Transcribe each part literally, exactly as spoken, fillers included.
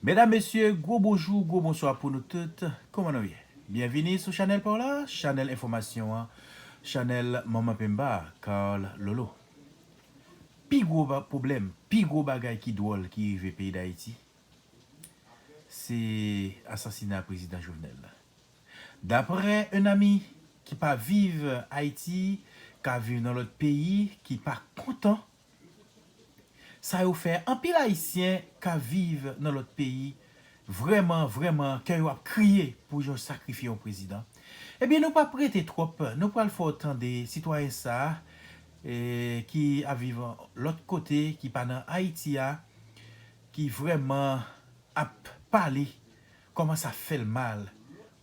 Medam, mesye, gwo bonjou, gwo bonswa pou nou tout. Kòman nou ye? Byenvini sou chanèl pa w la, chanèl enfòmasyon an, chanèl Manman Pemba, Carl Lolo. Pi gwo ba-, pwoblèm, pi gwo bagay ki dwòl ki rive peyi Dayiti, se asasina prezidan Jovenel la. Daprè un ami ki pa viv Ayiti, ka viv nan lòt peyi, ki pa kontan, sa yo fè anpil Ayisyen ka viv nan lòt peyi, vrèman, vrèman, kè yo ap kriye pou yo sakrifye yon prezidan. Ebyen, nou p ap rete twòp, nou pral fè w tande sitwayen sa a, e, ki ap viv lòt kote, ki pa nan Ayiti a, ki vrèman ap pale, kòman sa fè l mal,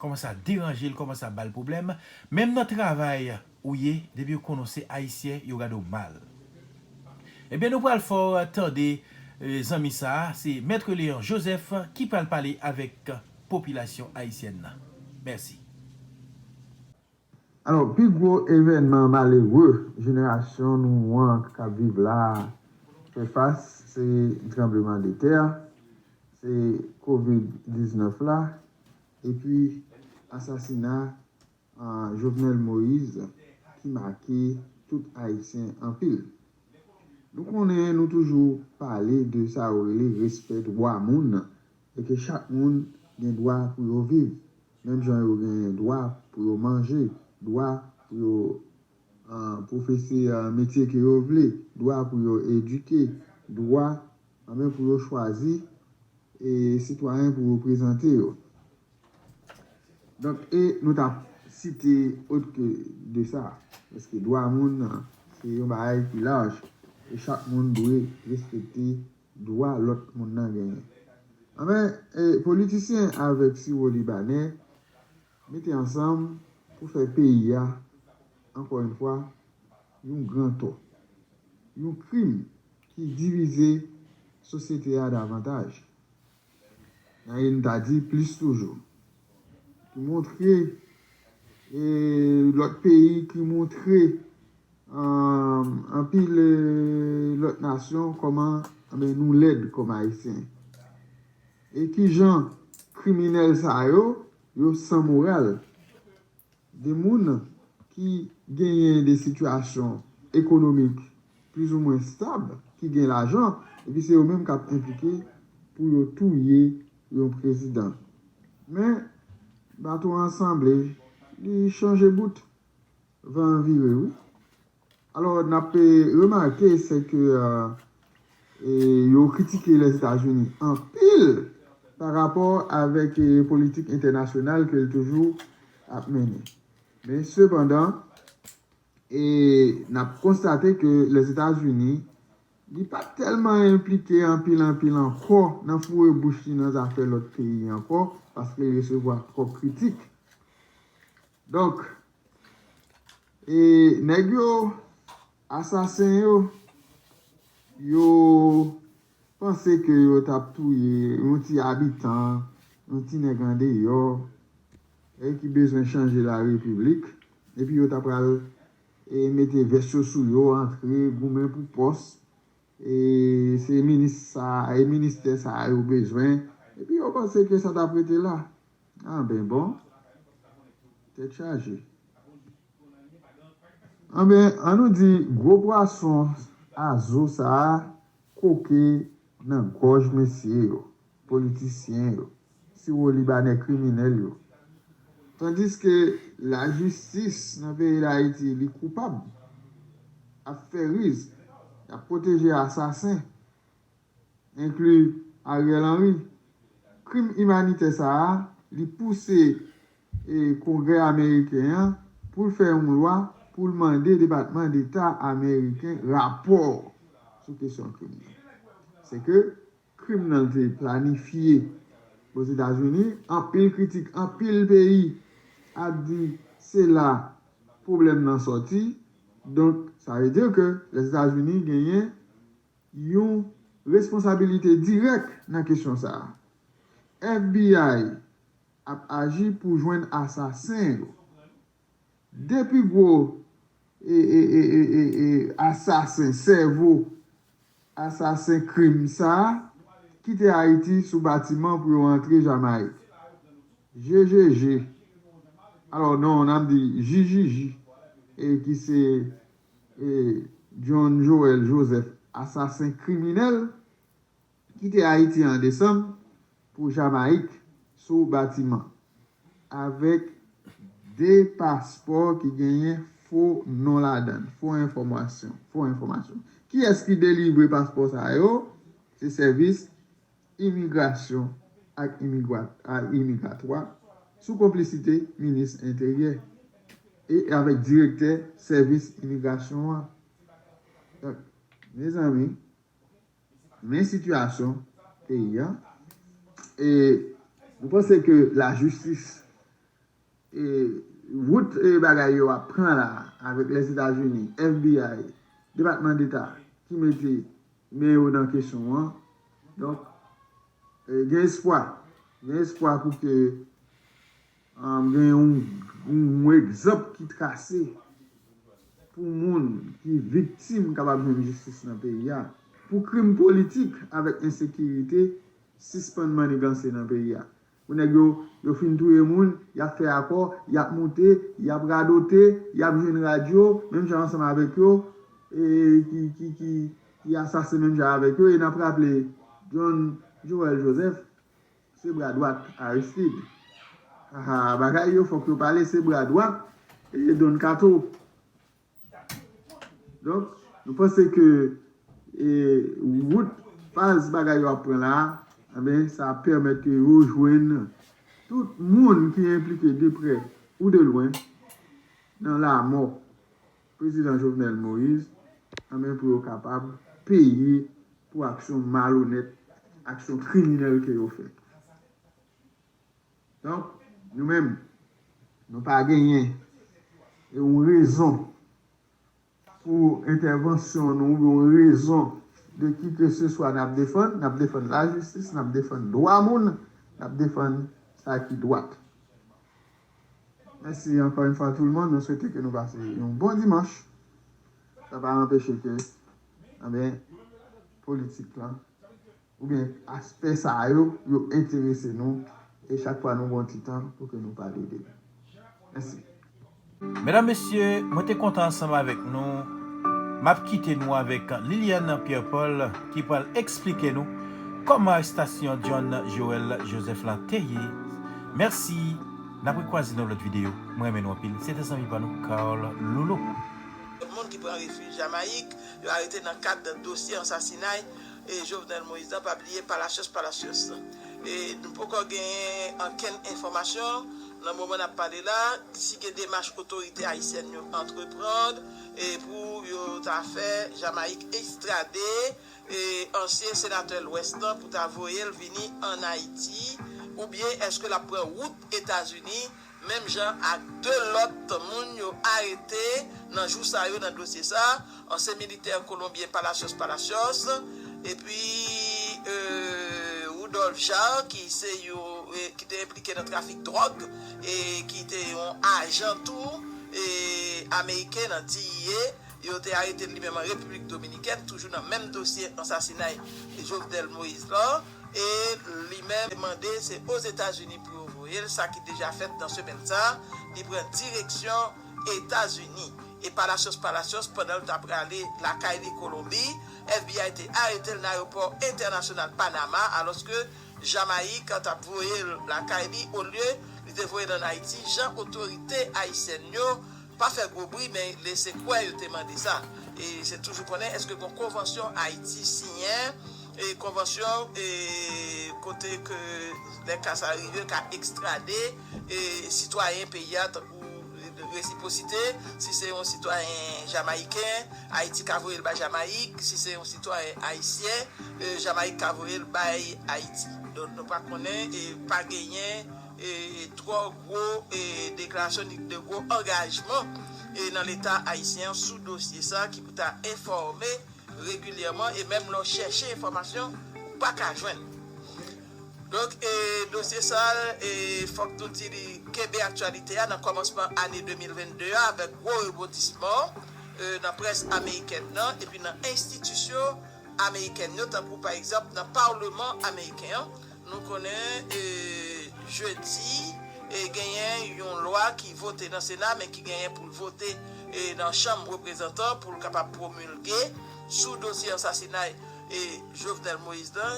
kòman sa deranje l, kòman sa ba l pwoblèm. Menm nan travay ou ye, depi yo konnen w se Ayisyen, yo gade w mal. Ebyen, nou pral fè w tande, e, zanmi sa a, se Mèt Léon Joseph ki pral pale avèk popilasyon ayisyèn nan. Mèsi. Alò, pi gwo evènman malere jenerasyon nou an k ap viv la a fè fas, se tranblemanntè a, se kovid diznèf la, epi asasina, a, Jovenel Moïse, ki make tout Ayisyen anpil. Nou konnen nou toujou pale de sa yo rele respè dwa moun, e ke chak moun gen dwa pou yo viv, menm jan yo gen dwa pou yo manje, dwa pou yo, a, pwofese, a, metye ke yo vle, dwa pou yo edike, dwa, anben, pou yo chwazi, e, sitwayen pou reprezante yo. Donk, e nou t ap site ot ke de sa, paske dwa moun nan, se yon bagay ki laj, e chak moun dwe respekte dwa lòt moun nan genyen. Anben, e, politisyen avèk siwo libanè mete ansanm pou fè peyi a, ankò yon fwa, yon gran tò, yon krim ki divize sosyete a davantaj. Nan, e n ta di plis toujou, ki montre, e, lòt peyi, ki montre, anm, anpil, e, lòt nasyon kòman, anben, nou lèd kòm Ayisyen. E kijan kriminèl sa yo, yo san moral. De moun ki genyen de sitiyasyon ekonomik plizoumwen stab, ki gen lajan, epi se yo menm k ap enplike pou yo touye yon prezidan. Men, bato an sanble, li chanje bout, van an vire, wi. Alò, n ap, e, remake, se ke, e, e, yo kritike Lèzetazini anpil pa rapò avèk, e, politik entènasyonal ke l toujou ap mennen. Men, sepandan, e, n ap konstate ke Lèzetazini, li pa tèlman enplike anpil, anpil ankò nan foure bouch li nan zafè lòt peyi ankò, paske l resevwa twòp kritik. Donk, e nèg yo, asasen yo, yo panse ke yo t ap touye yon ti abitan, yon ti nèg andeyò, e ki bezwen chanje larepiblik, epi yo ta pral, e, mete vès yo sou yo, antre, goumen pou pòs, e se minis sa, e ministè sa a yo bezwen, epi yo panse ke sa t ap rete la. Anben bon, tèt chaje. Anben, an nou di gwo pwason a zo sa a koke nan gòj mesye yo, politisyen yo, siwo libanè kriminèl yo. Tandiske lajistis nan peyi Dayiti, li koupab, ap fè riz, y ap pwoteje asasen, enkli Ariel Henry. Krim imanitè sa a, li pouse, e, Kongrè ameriken an pou l fè yon lwa pou l mande Depatman Deta ameriken rapò sou kesyon krim nan. Se ke krim nan te planifye Ozetazini, anpil kritik, anpil peyi ap di se la pwoblèm nan sòti. Donk, sa vle di ke Lèzetazini genyen yon responsabilite dirèk nan kesyon sa a. F B I ap aji pou jwenn asasen yo. De pi gwo, e, e, e, e, e, e, asasen, sèvo asasen krim sa a, kite Ayiti sou batiman pou yo antre Jamayik. J J J, alò non, n ap di J J J, e ki se e, John Joël Joseph, asasen kriminèl, kite Ayiti an desanm pou Jamayik sou batiman avèk de paspò ki genyen fo non ladan l, fo enfòmasyon, fo enfòmasyon. Kiyès ki delivre paspò sa yo? Se sèvis imigrasyon ak imigrat, a, imigratwa sou konplisite minis enteryè e avèk direktè sèvis imigrasyon an. Donk, mezanmi, men sitiyasyon peyi a. E nou panse ke lajistis e, wout e, bagay yo ap pran la avèk Lèzetazini, F B I, Depatman Deta ki mete men yo nan kesyon an. Donk, e, gen espwa. Gen espwa pou ke um, gen yon, yon egzanp ki trase pou moun ki viktim kapab jwenn jistis nan peyi a. Pou krim politik avèk ensekirite, sispann maniganse nan peyi a. Pou nèg yo, yo fin touye moun, y ap fè akò, y ap moute, y ap radote, y ap jwenn radyo, menm jan ansanm avèk yo, e ki, ki, ki, ki asasen menm jan avèk yo. E n ap raple, John Joël Joseph, se bra dwat Aristide. Aha, bagay yo, fòk yo pale, se bra dwat e Don Kato. Donk, nou panse ke e, wout, faz bagay yo ap pran la a, enben, sa ap pèmèt ke yo jwenn tout moun ki enplike de prè ou de lwen nan lanmò Prezidan Jovenel Moïse, enben, pou yo kapab peye pou aksyon malonèt, aksyon kriminèl ke yo fè. Donk, nou menm, nou pa genyen yon rezon pou entèvansyon nou, yon rezon de ki ke se swa n ap defann, n ap defann lajistis, n ap defann dwa moun, n ap defann sa ki dwat. Mèsi ankò yon fwa tout le monde. Nou swete ke nou pase yon bon dimanch. Sa pa anpeche ke, anben, politik la, oubyen aspè sa yo, yo enterese nou. E chak fwa nou gon ti tan pou ke nou pale de li. Mèsi. Medam, mesye, mwen te kontan ansanm avèk nou. M ap kite nou avèk Liliane Pierre Paul ki pral eksplike nou kòman arestasyon John Joël Joseph la te ye. Mèsi. N ap rekwaze nan lòt videyo. Mwen renmen nou anpil. Se te zanmi pa nou, Carl Lolo. Moun ki pran refij Jamayik, yo arete nan kad dosye ansasinay e Jovenel Moïse la, pa bliye Palacios Palacios. E nou poko genyen ankenn enfòmasyon nan moman n ap pale la, si gen demach otorite ayisyèn yo antreprann e pou yo ta fè Jamayik ekstrade e ansyen senatè Lwès lan pou ta voye l vini ann Ayiti, oubyen èske l ap pran wout Etazini, menm jan ak de lòt moun yo arete nan jou sa yo nan dosye sa, ansyen militè kolonbyen Palacios Palacios, epi e, Rudolph Jaar, ki se yo, e, ki te enplike nan trafik dwòg, e ki te yon ajan tou, e, ameriken nan D E A, yo te arete l li menm an Repiblik Dominikèn, toujou nan menm dosye ansasinay Jovenel Moïse lan, e li menm mande se Ozetazini pou yo voye l, sa ki deja fèt nan semèn sa, li pran direksyon Etazini. E Palacios Palacios, pandan l t ap prale lakay li Kolonbi, F B I te arete l nan ayewopò entènasyonal Panama, alòske Jamayik t ap voye l lakay li, olye li te voye l ann Ayiti, jan otorite ayisyèn yo pa fè gwo bri, men lese kwè yo te mande sa. E se toujou konnen èske gon konvansyon Ayiti siyen, e konvansyon, e kote ke lè ka sa rive, ka ekstrade, e sitwayen peyi a, tankou resipwosite, si se yon sitwayen jamayiken, Ayiti ka voye l bay Jamayik, si se yon sitwayen ayisyen, e, Jamayik ka voye l bay Ayiti. Donk, nou pa konnen, e pa genyen, e, twò gwo, e, deklarasyon ni de gwo angajman, e, nan Leta ayisyen an sou dosye sa ki pou ta enfòme regilyèman, e menm lè w chèche enfòmasyon, ou pa ka jwenn. Donk, e, dosye sa, e, fòk nou di li kenbe aktyalite a nan kòmansman ane de mil vennde a, avèk gwo rebondisman, e, nan près amerikèn nan, epi nan enstitisyon amerikèn yo, tankou pa egzanp nan Paleman ameriken an, nou konnen e, jedi e, genyen yon lwa ki vote nan Sena, men ki genyen pou l vote e, nan Chanm Reprezantan pou l kapab pwomilge sou dosye ansasinay e, Jovenel Moïse la,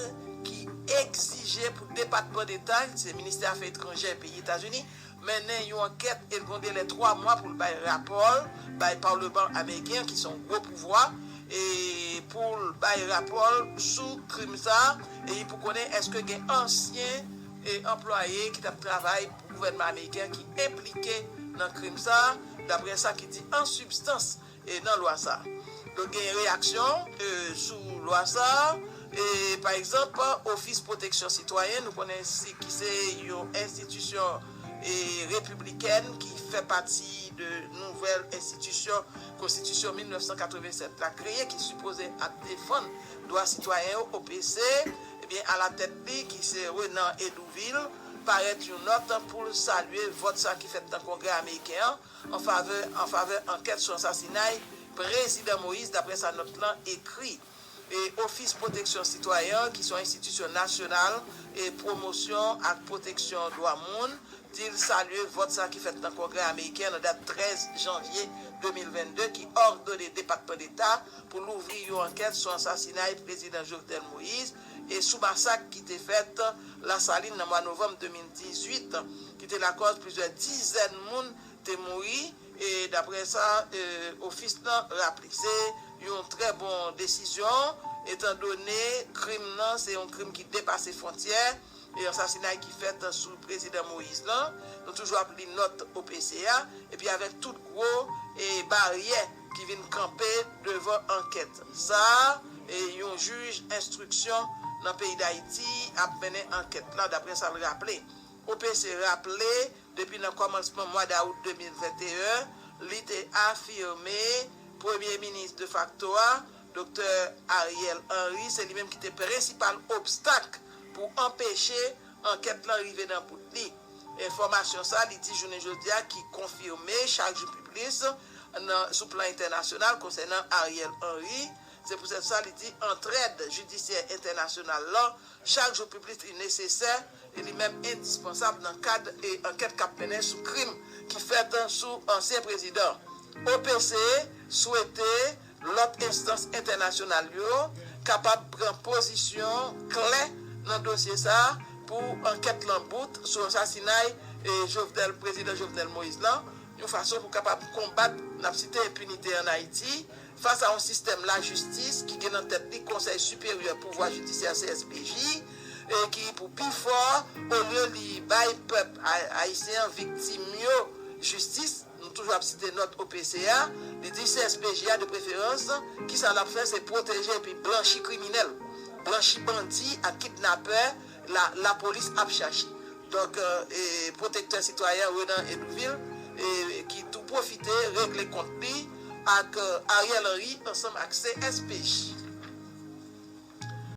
ki egzije pou Depatman Deta, se ministè afè etranjè peyi Etazini, mennen yon ankèt e l gen yon delè twa mwa pou l bay rapò l bay Paleman ameriken an, ki se yon gwo pouvwa, e pou l bay rapò l sou krim sa a, e pou konnen èske gen ansyen e anplwaye ki t ap travay pou gouvènman ameriken an ki enplike nan krim sa a, daprè sa ki di an sibstans e nan lwa sa a. Donk, gen reyaksyon e, sou lwa sa a. E, pa egzanp, Ofis Pwoteksyon Sitwayen, nou konnen si ki se yon enstitisyon e, repiblikèn ki fè pati de nouvèl enstitisyon konstitisyon mil nèf san katrevennsèt la kreye, ki sipoze ap defann dwa sitwayen yo, O P C, ebyen, alatèt li, ki se Renan Hédouville, parèt yon nòt pou l salye vòt sa ki fèt nan Kongrè ameriken an an favè, an favè ankèt sou ansasinay Prezidan Moïse, daprè sa nòt lan ekri. E Ofis Pwoteksyon Sitwayen, ki se yon enstitisyon nasyonal e pwomosyon ak pwoteksyon dwa moun, di l salye vòt sa ki fèt nan Kongrè ameriken nan dat trèz janvye de mil vennde, ki òdone Depatman Deta pou louvri yon ankèt sou ansasinay Prezidan Jovenel Moïse e sou masak ki te fèt Lasalin nan mwa novanm de mil dizuit, ki te lakòz plizyè dizèn moun te mouri, e daprè sa e, ofis lan raple. Se yon trè bon desizyon, etandone krim nan se yon krim ki depase fwontyè e ansasinay ki fèt sou Prezidan Moïse lan. Nou toujou ap li nòt O P C a, epi avèk tout gwo e baryè ki vin kanpe devan ankèt sa a, e yon jij enstriksyon nan peyi Dayiti ap mennen ankèt la, daprè sa l raple. O P C raple, depi nan kòmansman mwa dawout de mil venteyen, li te afime Premye Minis defakto a, Doktè Ariel Henry, se li menm ki te prensipal obstak pou anpeche ankèt lan rive nan bout li. Enfòmasyon sa, li di jounen jodi a, ki konfime chak jou pi plis nan, sou plan entènasyonal konsènan Ariel Henry. Se poutèt sa, li di antrèd jidisyè entènasyonal lan chak jou pi plis li nesesè e li menm endispansab nan kad e ankèt k ap mennen sou krim ki fèt sou ansyen prezidan. O P C swete lòt enstans entènasyonal yo kapab pran pozisyon klè nan dosye sa a pou ankèt lan bout sou ansasinay e Jovenel, Prezidan Jovenel Moïse lan, yon fason pou kapab konbat, n ap site, enpinite ann Ayiti, fas a yon sistèm lajistis ki gen nan tèt li Konsèy Siperyè Pouvwa Jidisyè, C S P J, e ki, pou pi fò, olye li bay pèp a- ayisyen an, viktim yo, jistis, nou toujou ap site nòt O P C a, li di C S P J a, de preferans, kisa l ap fè, se pwoteje epi blanchi kriminèl, blanchi bandi ak kidnapè la, lapolis ap chache. Donk, e, pwotektè sitwayen Renan Hédouville, e, ki tou pwofite regle kont li ak e, Ariel Henry ansanm ak C S P J.